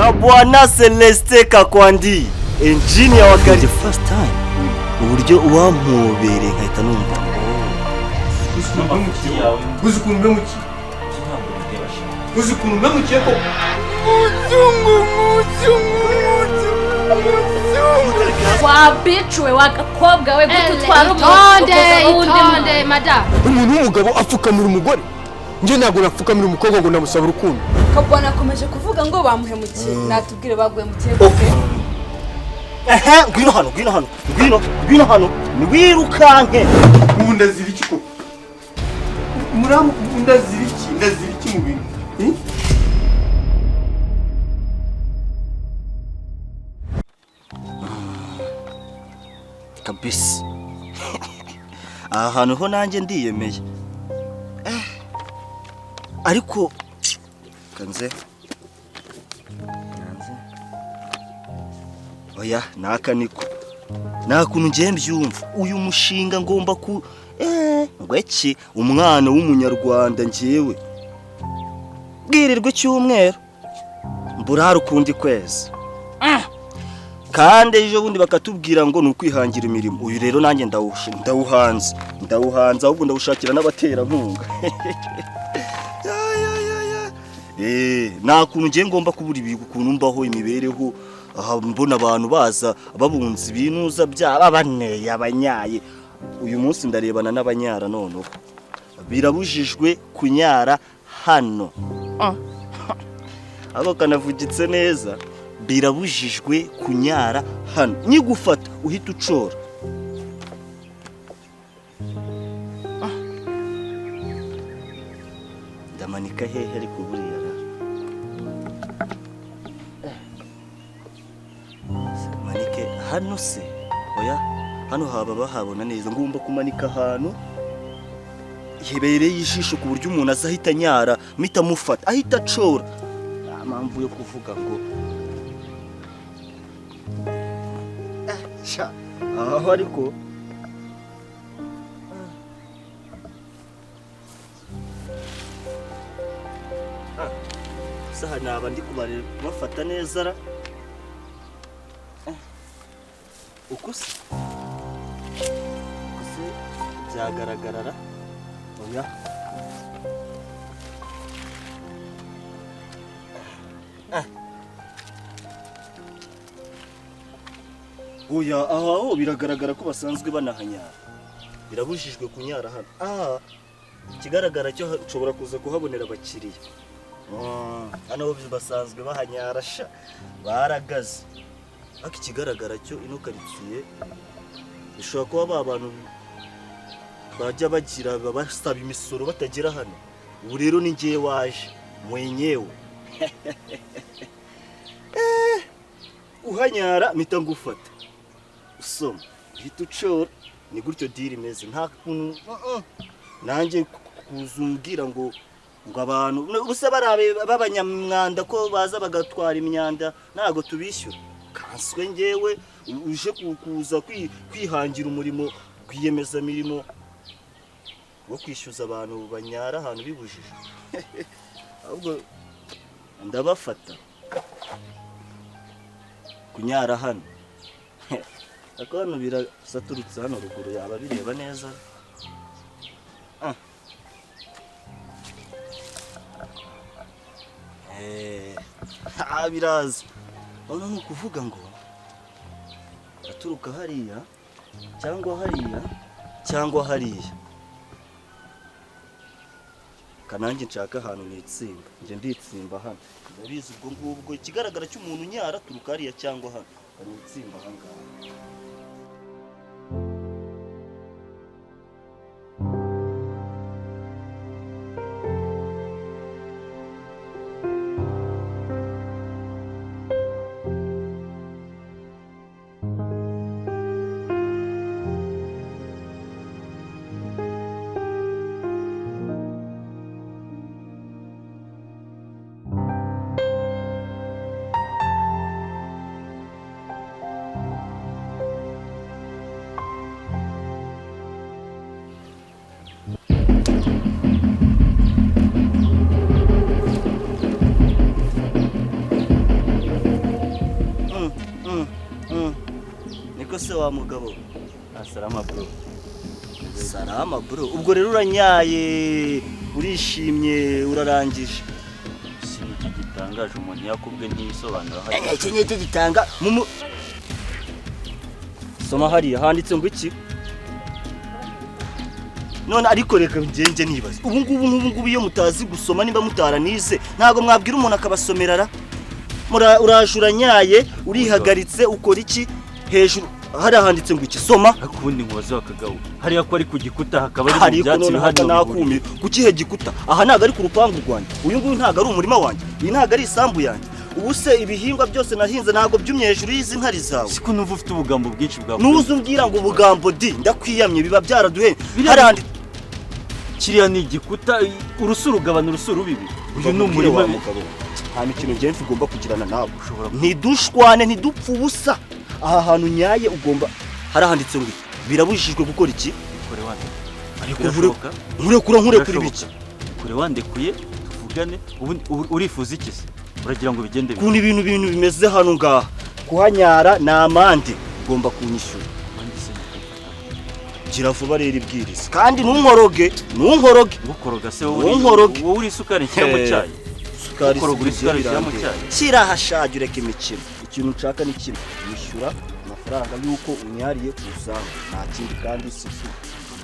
Kabwana Celeste Kakwandi, engineer wa gari. The first time uburyo wampobereye nkahita numva. Uzi ukuntu mpemukiye, uzi ukuntu mpemukiye koko. Wabiciwe wagakobwa we, gute utwara umuntu? Itonde, madamu. Umuntu w'umugabo apfukamira umugore? Njye ntabwo napfukamira umukobwa ngo ndamusaba urukundo. Kabwana akomeje kuvuga ngo bamuhemukiye, natubwire baguhemukiye gute? Ehe, ngwino hano, ngwino hano, ngwino, ngwino hano, ntiwirukanke. Ubu ndazira iki koko? Muramu, ndazira iki? Ndazira iki mu bintu? Kabisa, aha hantu ho nanjye ndiyemeye. Ariko kanze kanze, oya, naka niko nta kuntu ngiye mbyumva. Uyu mushinga ngomba ku ngo iki umwana w'umunyarwanda ngewe bwirirwa icyumweru mburara ukundi kwezi, kandi ejo bundi bakatubwira ngo ni ukwihangira imirimo. Uyu rero nanjye ndawuhanze, ndawuhanze, ahubwo ndawushakira n'abaterankunga. Ya, ya, ya, ya. Nta kuntu ngiye ngomba kubura ibi, ukuntu mbaho imibereho aha, mbona abantu baza babunza ibinuza byaba baneye abanyaye. Uyu munsi ndarebana n'abanyara. Noneho birabujijwe kunyara hano. Ako kanavugitse neza, birabujijwe kunyara hano, nyigufata uhita ucora. Ndamanika hehe ariko buriya ra? Manike hano se? Oya, hano haba bahabona neza. Ngomba kumanika ahantu hebereye ijisho, ku buryo umuntu aza ahita anyara mpita mufata ahita acora. Nta mpamvu yo kuvuga ngo sha aho ariko. Saha naba ndi kubafata neza ra. Uko se, uko se byagaragara ra? Oya. Oya, aha ho biragaragara ko basanzwe banahanyara. Birabujijwe kunyara hano. Aha ikigaragara cyo nshobora kuza kuhabonera abakiriya. Hano ho basanzwe bahanyara sha, baragaze. Ariko ikigaragara cyo ino karitsiye ishobora kuba ba bantu bajya bagira basaba imisoro batagera hano. Ubu rero ni ngewe waje mwenyewe. Uhanyara mpita ngufata, usoma uhita ucora. Ni gutyo diri imeze. Nta kuntu nanjye kuzumbwira ngo abantu ubuse barabe b'abanyamwanda ko baza bagatwara imyanda ntabwo tubishyura. Kanswe ngewe uje kuza kwihangira umurimo, rwiyemezamirimo wo kwishyuza abantu banyara ahantu bibujije. Ahubwo ndabafata kunyara hano. Ariko hano birasaturutse, hano ruguru yaba bireba neza. Biraza. Hano ni ukuvuga ngo aturuka hariya cyangwa hariya cyangwa hariya. Kanange nshaka ahantu nitsimba, njye nditsimba hano. Ndabizi ubwo ngubwo ikigaragara cy'umuntu unyara aturuka hariya cyangwa hano, kanitsimba aha ngaha. Niko se wa mugabo. Salama bro. Salama bro. Ubwo rero uranyaye, urishimye, urarangije. Siniki gitangaje umuntu yakubwe ntiyisobanura hari. Iki ngiki gitanga mu Soma hariya handitse ngo iki? None ariko reka ngenje nibaze. Ubu ngubu iyo mutazi gusoma nimba mutaranize ntago mwabwira umuntu akabasomerara. Urajura nyaye, urihagaritse, ukora iki hejuru hari handitse ngo iki? Soma. Ariko ubundi nkubaze wakagabo. Hariya ko ari ku gikuta hakaba ari mu byatsi hano nakumira. Ku kihe gikuta? Aha ntago ari ku rupangu rwanjye. Uyu nguyu ntago ari umurima wanjye. Iyi ntago ari isambu yanjye. Ubu se ibihingwa byose nahinze ntago byumye hejuru y'izi nkari zawe. Siko numva ufite ubugambo bwinshi bwa. Nuza umbwira ngo ubugambo di ndakwiyamye biba byaraduhe. Harandi kiriya ni igikuta urusuru gabana urusuru bibi. Uyu ni umurima wa mugabo. Nta mikino ngiye ugomba kugirana nawe. Ntidushwane ntidupfa ubusa. Aha hantu nyaye ugomba harahanditse ngo birabujijwe gukora iki? Kore wande. Ariko nkurekura nkurekura ibiki? Kore wandekuye tuvugane ubundi urifuza iki se? Uragira ngo bigende bite? Kuntu ibintu bimeze hano ngaha. Kuhanyara ni amande ugomba kunyishyura. Gira vuba rero ibwiriza. Kandi ntunkoroge, ntunkoroge. Ngukoroga se wowe wowe uri isukari nshyira mu cyayi. Isukari nshyira mu cyayi. Kirahashaje ureka imikino. Ikintu nshaka ni kimwe, nishyura amafaranga yuko unyariye ku rusambu. Nta kindi kandi si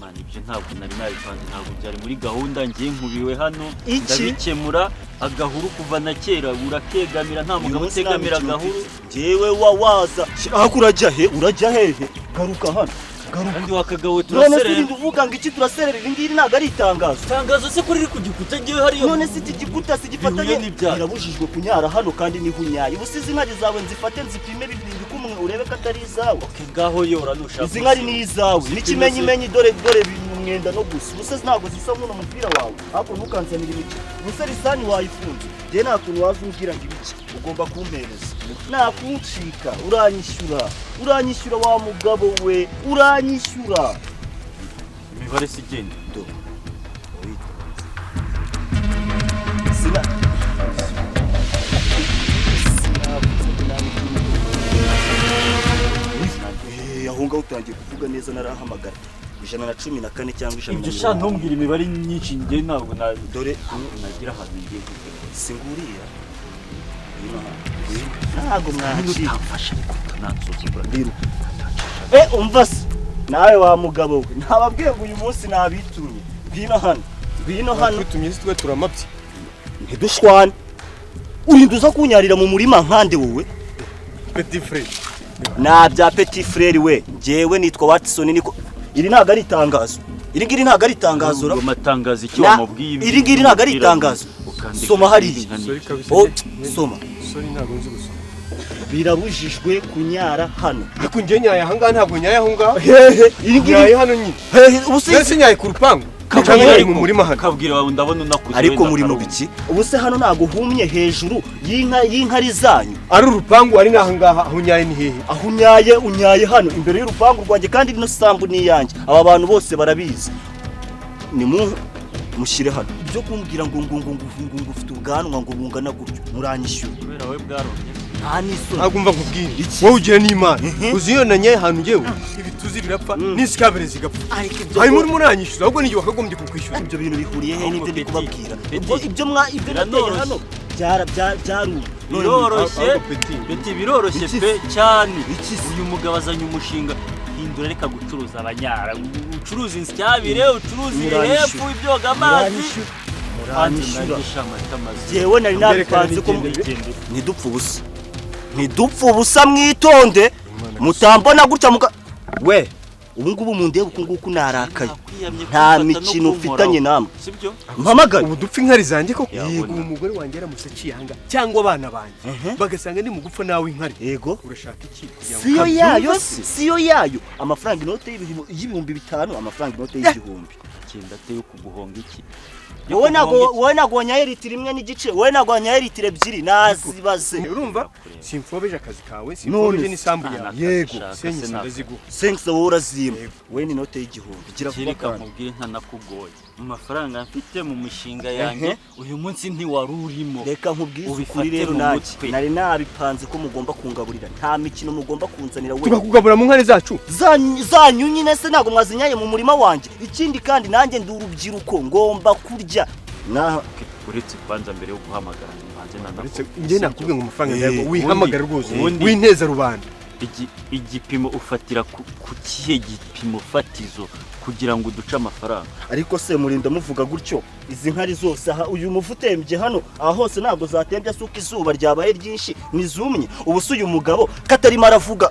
Mama ibyo ntabwo nari nabipanze, ntabwo byari muri gahunda. Ngiye nkubiwe hano ndabikemura. Agahuru kuva na kera urakegamira, nta mugabo utegamira agahuru. Njyewe wawaza aho urajya he? Urajya hehe? Garuka hano. Kandi wakagawe turaserera. None se uvuga ngo iki turaserera? Ibi ngibi ntabwo ari itangazo. Itangazo se kuri riri ku gikuta ngiye hariyo. None se iki gikuta si gifatanye? Birabujijwe kunyara hano kandi niho unyaye. Ubusizi inkari zawe nzifate nzipime ibikumwe urebe ko atari izawe. Okay, ngaho yora nushaka. Izi nkari ni izawe. N'ikimenyimenyi dore dore umwenda no gusa. Ubuse ntabwo zisa nk'uno mupira wawe. Ariko ntukanzanire imikino. Ubuse lisani wayifunze. Njye nta kuntu waza umbwira ngo ibiki. Ugomba kumpereza. Nakuncika uranyishyura. Uranyishyura wa mugabo we. Uranyishyura. Imibare si igenda. Do. Sina. Aho ngaho utangiye kuvuga neza narahamagara. 114 cyangwa 100. Ibyo sha ntumbwira imibare myinshi ngiye ntabwo na dore nagira ahantu ngiye. Singuriya. Ntabwo mwaci. Utamfasha ariko utanansuzugura. Ndiruka. Umva se. Nawe wa mugabo we. Ntababwiye ngo uyu munsi nabitumye. Ngwino hano. Ngwino hano. Twitumye se twe turamapye. Ntidushwane. Urinda uza kunyarira mu murima nkande wowe. Petit frère. Na bya petit frère we. Njyewe nitwa Watson niko. Iri ntago ari itangazo. Iri ngiri ntago ari itangazo. Ngo matangazo iki wamubwiye? Iri ngiri ntago ari itangazo. Soma hariya. Oh, soma. Sorry ntago nzi gusoma. Birabujijwe kunyara hano. Ariko ngiye nyaye aha ngaha ntabwo nyaye aho ngaho. Hehe, iri ngiri nyaye hano nyine. Hehe, ubu se nyaye ku rupangu. Kabwira mu murima hano. Kabwira wawe ndabona unakuze. Ariko muri mu biki? Ubu se hano ntago humye hejuru y'inka y'inkari zanyu. Ari urupangu ari naha ngaha aho nyaye ni hehe? Aho unyaye unyaye hano imbere y'urupangu rwanjye kandi rino sambu ni iyanjye. Aba bantu bose barabizi. Ni mu mushyire hano. Ibyo kumbwira ngo ngo ngo ngo ufite ubwanwa ngo bungana gutyo muranyishyura. Kubera we bwaromye. Nta nisoni. Ntabwo umva nkubwire. Wowe ugira n'Imana. Uzi iyo nanyaye ahantu ngewe ibituzi birapfa n'isikabere zigapfa. Hanyuma urimo uranyishyuza ahubwo n'igihe wakagombye kukwishyura. Ibyo bintu bihuriye he n'ibyo ndi kubabwira? Ibyo mwa ibyo nateye hano byarumye. Biroroshye. Petit biroroshye pe cyane. Uyu mugabo azanye umushinga. Hindura reka gucuruza abanyara. Ucuruza insyabire, ucuruza ibihefu, ibyoga amazi. Muranyishyura. Jewe nari nabipanze ko ntidupfa ubusa. Ntidupfa ubusa mwitonde. Mutambona gutya muka we ubu ngubu mundebe uku nguku narakaye. Nta mikino mfitanye namwe. Sibyo? Mpamagaye. Ubu dupfa inkari zanjye koko. Yego umugore wanjye yaramutse aciye aha ngaha cyangwa abana banjye bagasanga ndi mu gupfa nawe inkari. Yego. Urashaka iki? Siyo yayo siyo yayo. Amafaranga inote y'ibihumbi 5, amafaranga inote y'igihumbi. Kenda ateye kuguhonga iki? Wowe ntago wanyaye litiro 1.5, wowe ntago wanyaye litiro 2 nazibaze. Urumva? Simfobeje akazi kawe, simfobeje n'isambu yawe. Yego, senyise ndaziguha. Senyise wowe urazima. Wowe ni inote y'igihumbi. Gira vuba kandi. Nkubwire nta nakugoye. Mu mafaranga mfite mu mishinga yanjye uyu munsi ntiwari urimo. Reka nkubwize ukuri Ubifate rero, mu nanjye mutwe. nari nabipanze ko mugomba kungaburira, nta mikino mugomba kunzanira we. Tukakugabura mu nkari zacu? Zanyu nyine se ntabwo mwazinyaye mu murima wanjye? Ikindi kandi nanjye ndi urubyiruko, ngomba kurya naha. Uretse kwanza mbere yo guhamagara mbanze Uretse nanakubwira. njye nakubwiye ngo amafaranga ndayaguha, wihamagara rwose, winteza rubanda. Igipimo ufatira ku kihe gipimo fatizo kugira ngo uduce amafaranga? Ariko se murinda muvuga gutyo, izi nkari zose aha, uyu muvu utembye hano, aha hose ntabwo zatembye se uko izuba ryabaye ryinshi nizumye? Ubu se uyu mugabo katarimo aravuga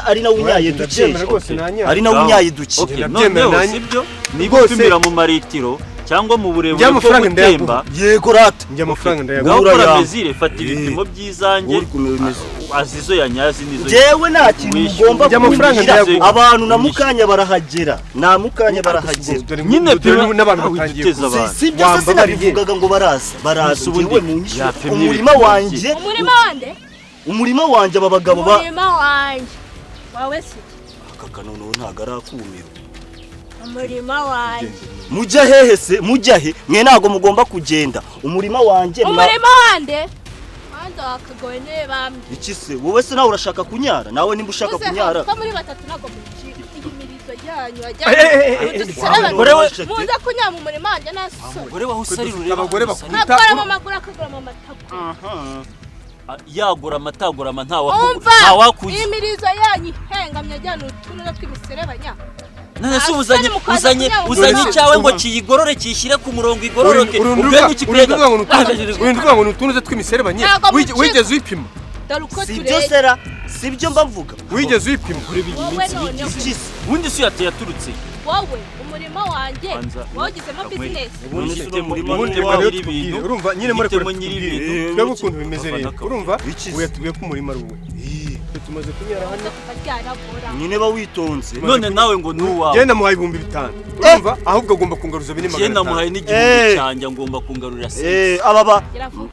ari nawe unyaye dukeya, Ndabyemera rwose, nanyara. ari nawe unyaye duke. Okay, Ndabyemera noneho nanjye. sibyo, niba Rwose- upimira mu maritiro cyangwa mu burebure Njye bwo amafaranga gutemba, ndayaguha. Yego rata. Njye amafaranga ndayaguha. ngaho kora Urayampa. mezire, fata ibipimo by'izanjye. Uri kumeza. Azi izo yanyazi n'izo Jewe nta kintu wishyura. mugomba Njye amafaranga kunyishyura. ndayaguha. Abantu na mukanya barahagera, na mukanya barahagera. Dore Nyine dore pima- n'abantu aho batangiye uduteza kuza. abantu. Si ibyo se, Wambabariye. sinabivugaga ngo baraza, baraza. Ese ubundi Njyewe munyishyura yapimye umurima ibipimo wanjye. Umurima wande? Umurima wanjye aba bagabo ba Umurima wanjye wawe si Aka kanono ntago arakumiro. Umurima wanjye. Mujya hehe se? Mujya he? Mwe ntago mugomba kugenda umurima wanjye Umurima wande wanze wakagowe niwe bambye. Iki se wowe se nawe urashaka kunyara? Nawe nimba ushaka Muze kunyara ko muri batatu ntabwo mucika imirizo yanyu Umugore we- muze kunyara mu murima wanjye nasore. Umugore wawe usarira ureba Abagore ahantu usarira. bakubita. Nkagorama amaguru akagorama amatako. Yagorama atagorama Umva, ntawakuzi. imirizo yanyu ihengamye ajyana utunono tw'imiserebanya. None se Asari uzanye mukaza uzanye kunyara uzanye mu icyawe ngo kiyigorore, kiyishyire ku murongo igororoke, Urinda ubwe uvuga ngo ni n'ikikwega. urinda uvuga ngo ni utunuze tw'imiserebanya. Ntabwo mucika. Wigeze uyipima? Dore uko Si ibyo tureye. sera, si ibyo mba mvuga. Wigeze uyipima? Wowe noneho. Iki se Ubundi se uyateye aturutse? Wowe umurima wanjye Banza- wawugizemo bizinesi. Ubundi se Uhitemo- umurima Ubundi ni reka uwawe. rero nyiri tubwire, ibintu, urumva nyine muri uhitemo kure nyiri tubwire ibintu. twebwe ukuntu bimeze Bafata rero, akabuye. urumva Iki se? uya tubwiye ko umurima ari uwe. Twe tumaze kunyara hano. Kuva ryarabora. Nyine ba witonze. None nawe ngo ni uwawe. Njye namuhaye 5000, urumva, ahubwo agomba kungaruza 4,500. Njye namuhaye n'igihumbi Eh. cyanjye, ngomba kungarurira Eh, sensi. aba ba Yaravuga.